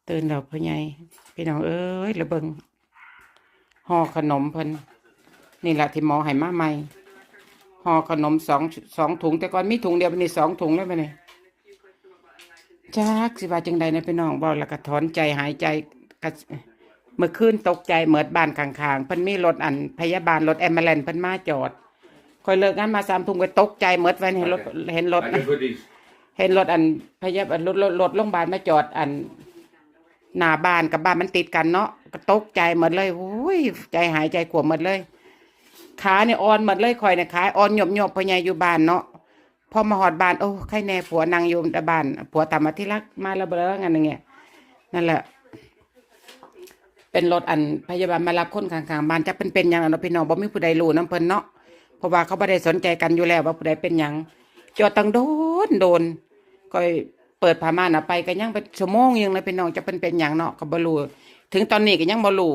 ຕື່ນແລ້ວພໍ່ໃຫຍ່ ພີ່ນ້ອງເອີຍ ລະເບິ່ງຫໍ່ຂະໜົມເພິ່ນ ນີ້ລະທີ່ໝໍໃຫ້ມາໃໝ່ ຫໍ່ຂະໜົມສອງ ສອງຖົງ ແຕ່ກ່ອນມີຖົງດຽວ ບັດນີ້ສອງຖົງແລ້ວບັດນີ້ ຈັກຊິວ່າຈັ່ງໃດນະພີ່ນ້ອງ ເວົ້າແລ້ວກະຖອນໃຈຫາຍໃຈ ກະ ເມື່ອຄືນຕົກໃຈໝົດ ບ້ານຂ້າງໆ ເພິ່ນມີລົດອັນພະຍາບານ ລົດແອມບູແລນເພິ່ນມາຈອດ ຂ້ອຍເລີກງານມາສາມທຸ່ມ ຂ້ອຍຕົກໃຈໝົດ ເຫັນລົດ ເຫັນລົດ ເຫັນລົດອັນພະຍາບານ ລົດ ລົດ ລົດໂຮງບານມາຈອດອັນໜ້າບ້ານກັບບ້ານມັນຕິດກັນເນາະ ກໍຕົກໃຈໝົດເລີຍ ໂອ້ຍ ໃຈຫາຍໃຈຂວມໝົດເລີຍ ຂານີ້ອ່ອນໝົດເລີຍ ຂ້ອຍນີ້ຂາອ່ອນຫຍົບໆ ພໍ່ໃຫຍ່ຢູ່ບ້ານເນາະ ພໍມາຮອດບ້ານ ໂອ້ ໃຄແນ່ ຜົວນັ່ງຢູ່ແຕ່ບ້ານ ຜົວຖາມວ່າ ທີ່ລັກ ມາແລ້ວບໍ່? ອັນນີ້ ນັ້ນແຫຼະ ເປັນລົດອັນພະຍາບານມາຮັບຄົນຂ້າງໆບ້ານ ຈັກເພິ່ນເປັນຫຍັງລະເນາະພີ່ນ້ອງ ບໍ່ມີຜູ້ໃດຮູ້ນຳເພິ່ນເນາະ ເພາະວ່າເຂົາບໍ່ໄດ້ສົນໃຈກັນຢູ່ແລ້ວວ່າຜູ້ໃດເປັນຫຍັງ ຈອດຕັ້ງໂດນໆ ຂ້ອຍເປີດຜ້າມ່ານອອກໄປກໍຍັງເປັນຊົ່ວໂມງໜຶ່ງນະພີ່ນ້ອງ ຈັກເພິ່ນເປັນຫຍັງເນາະ ກໍບໍ່ຮູ້ ເຖິງຕອນນີ້ກໍຍັງບໍ່ຮູ້